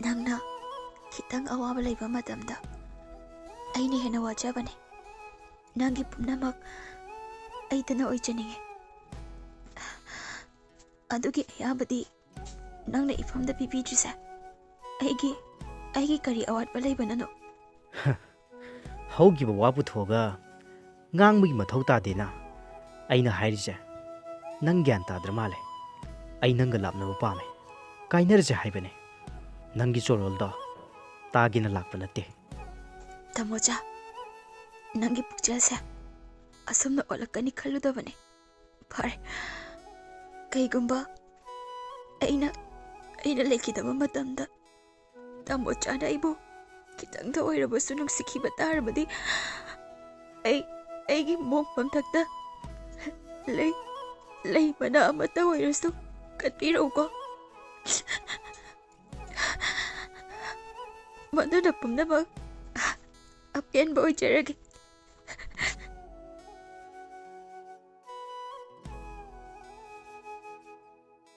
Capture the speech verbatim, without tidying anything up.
ꯅꯪꯅ ꯈꯤꯇꯪ ꯑꯋꯥꯕ ꯂꯩꯕ ꯃꯇꯝꯗ ꯑꯩꯅ ꯍꯦꯟꯅ ꯋꯥꯖꯕꯅꯦ꯫ ꯅꯪꯒꯤ ꯄꯨꯝꯅꯃꯛ ꯑꯩꯇꯅ ꯑꯣꯏꯖꯅꯤꯡꯉꯤ꯫ ꯑꯗꯨꯒꯤ ꯑꯌꯥꯕꯗꯤ ꯅꯪꯅ ꯏꯐꯝꯗ ꯄꯤꯕꯤꯗ꯭ꯔꯤꯁꯦ ꯑꯩꯒꯤ, ꯑꯩꯒꯤ ꯀꯔꯤ ꯑꯋꯥꯠꯄ ꯂꯩꯕꯅꯅꯣ? ꯍꯧꯈꯤꯕ ꯋꯥ ꯄꯨꯊꯣꯛꯑꯒ ꯉꯥꯡꯕꯒꯤ ꯃꯊꯧ ꯇꯥꯗꯦꯅ꯫ ꯑꯩꯅ ꯍꯥꯏꯔꯤꯁꯦ ꯅꯪ ꯒ꯭ꯌꯥꯟ ꯇꯥꯗ꯭ꯔ ꯃꯥꯜꯂꯦ꯫ ꯑꯩ ꯅꯪꯒ ꯂꯥꯞꯅꯕ ꯄꯥꯝꯃꯦ꯫ ꯀꯥꯏꯅꯔꯁꯦ ꯍꯥꯏꯕꯅꯦ꯫ ꯅꯪꯒꯤ ꯆꯣꯔꯣꯜꯗꯣ ꯇꯥꯒꯦꯅ ꯂꯥꯛꯄ ꯅꯠꯇꯦ꯫ ꯇꯥꯃꯣꯆꯥ, ꯅꯪꯒꯤ ꯄꯨꯛꯆꯦꯜꯁꯦ ꯑꯁꯨꯝꯅ ꯑꯣꯜꯂꯛꯀꯅꯤ ꯈꯜꯂꯨꯗꯕꯅꯦ꯫ ꯐꯔꯦ, ꯀꯩꯒꯨꯝꯕ ꯑꯩꯅ, ꯑꯩꯅ ꯂꯩꯈꯤꯗꯕ ꯃꯇꯝꯗ ꯇꯥꯃꯣꯆꯥꯅ ꯑꯩꯕꯨ ꯈꯤꯇꯪꯗ ꯑꯣꯏꯔꯕꯁꯨ ꯅꯨꯡꯁꯤꯈꯤꯕ ꯇꯥꯔꯕꯗꯤ ꯑꯩ, ꯑꯩꯒꯤ ꯃꯣꯡꯐꯝ ꯊꯛꯇ ꯂꯩ, ꯂꯩ ꯃꯅꯥ ꯑꯃꯠꯇ ꯑꯣꯏꯔꯁꯨ ꯀꯠꯄꯤꯔꯛꯎꯀꯣ꯫ ꯃꯗꯨꯅ ꯄꯨꯝꯅꯃꯛ ꯑꯄꯦꯟꯕ ꯑꯣꯏꯖꯔꯒꯦ꯫